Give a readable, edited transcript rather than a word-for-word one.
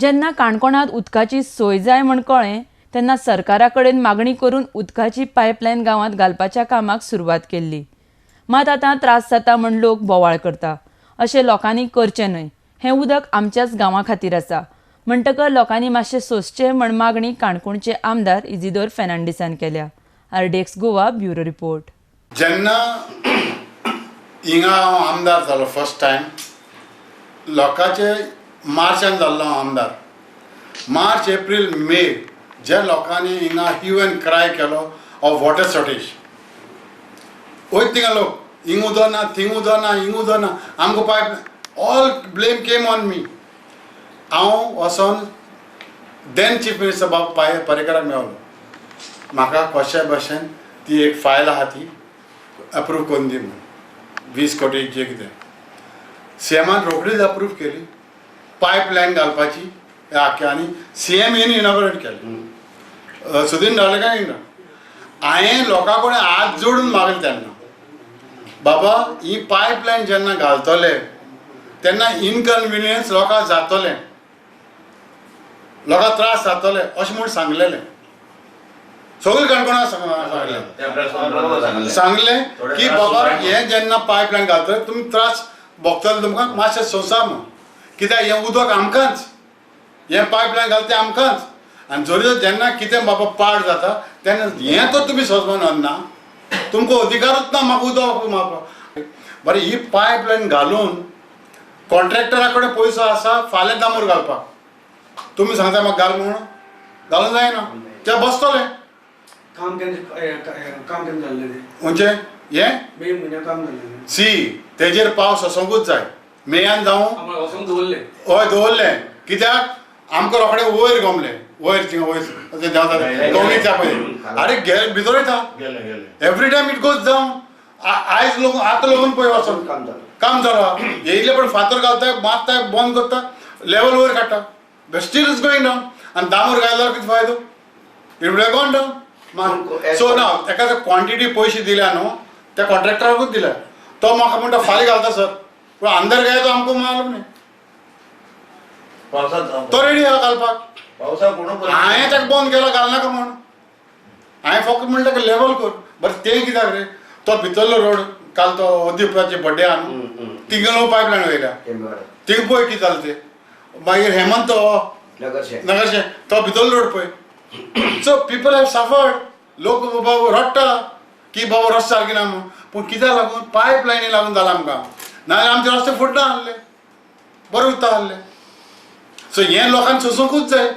जेन्ना काणकोणांत उदकाची सोय जाय म्हण कळ्ळें तेन्ना सरकारा कडेन मागणी करून उदकाची पायपलायन गांवांत घालपाच्या कामाक सुरवात केल्ली. मात आतां त्रास जाता म्हण लोक बोवाळ करता. अशें लोकांनी करचें न्हय. हें उदक आमच्याच गांवा खातीर आसा. म्हणटकर लोकांनी मातशें सोंसचें म्हण मागणी काणकोणचे आमदार इजिदोर फेर्नांडीसान केल्या. RDX Goa bureau report. जेन्ना हिंगा हांव आमदार जालो फर्स्ट टायम, लोकांचे मार्चान जाल्लो हांव आमदार. मार्च, एप्रील, मे जे लोकांनी हिंगा ह्यू एंड क्राय केलो ऑफ वॉटर शॉर्टेज. वयत थिंगा लोक, हिंग उदक ना, थिंग उदक ना, हिंग उदक ना, आमकां pipe. All blame came on me. हांव वचोन then chief मिनिस्टर बाब पर्रीकराक मेवलो. म्हाका कशे भशेन ती एक फायल आहा ती अप्रूव करून दी म्हणून, 20 कोटी जे कितें. सीएमान रोखडीच अप्रूव केली पायप लायन घालपाची आख्खे, आनी सीएम येवन इनॉग्रेट केलें. सुदीन ढवळीकार. हांवें लोकां कडेन हात जोडून मागलें तेन्ना, बाबा ही पायप लायन जेन्ना घालतले तेन्ना इनकन्विनियन्स लोकांक जातलें, लोकांक त्रास जातले अशें म्हूण सांगलेलें. सगळें काणकोणा सांगलें सांगलें की बाबा हें जेन्ना पायप लायन घालतले तुमी त्रास भोगतले, तुमकां मातशें सोंसा म्हूण. कित्याक हें उदक आमकांच, हें पायप लायन घालता तें आमकांच. आनी जरी जेन्ना कितें बाबा पाड जाता तेन्ना हें तर तुमी सोंसपाक ना, तुमकां अधिकारूच ना म्हाका उदक मारपाक. बरें, ही पायप लायन घालून कॉन्ट्रॅक्टरा कडेन पयसो आसा फाल्यां दामूर घालपाक. तुमी सांगता म्हाका घाल म्हणून, घालूंक जायना, ते बसतले. काम केन्ना, काम केन्ना जाल्लें तें? खंयचें हें? मे म्हयन्याक काम जाल्लें. सी, तेजेर पावस वचोंकूच जाय, मेयान जावं. वचोंक दवरलें. हय, दवरलें. कित्याक आमकां रोखडें वयर गमलें, वयर थिंगा वयर देंवता गवणीच्या पळय, आरे गे भितर वयता. Every time it goes down. आयज लोक आतां लोकून पळय वचोन काम चालू आहा. येयले पण फातर घालता, मारता, बंद करता, लेवल वयर काडटा, स्टील is going down. आनी दामोर घातल्यार कितें फायदो? It will gone down. So ना तेका क्वॉन्टिटी पयशे दिल्या न्हू, त्या कॉन्ट्रॅक्टराकूच दिल्या. तो म्हाका म्हणटा फाल्यां घालता सर, पूण अंदर गाय तो आमकां मालूम न्ही. तो रेडी आहा घालपाक. हांवें ताका बंद केलो घालनाका म्हण. हांवें फक्त म्हणलें ताका लेवल कर. बरें, तें कित्याक रे, तो भितरलो रोड काल तो अदीपाची बड्डे आहा न्हू, थिंगा न्हू पायप लायन वयल्या, थिंगा पळय कितें जालें तें. मागीर हेमंत नगरशें तो भितरलो रोड पळय. So people have suffered. लोक बाबा रडटा की बाबा रस्ते सारके ना म्हूण, पूण कित्याक लागून? पायप लायनी लागून जालां आमकां, नाजाल्यार आमचे रस्ते फुटना आहले, बरें उरता आहले. सो हें लोकांक सोंसूंकूच जाय.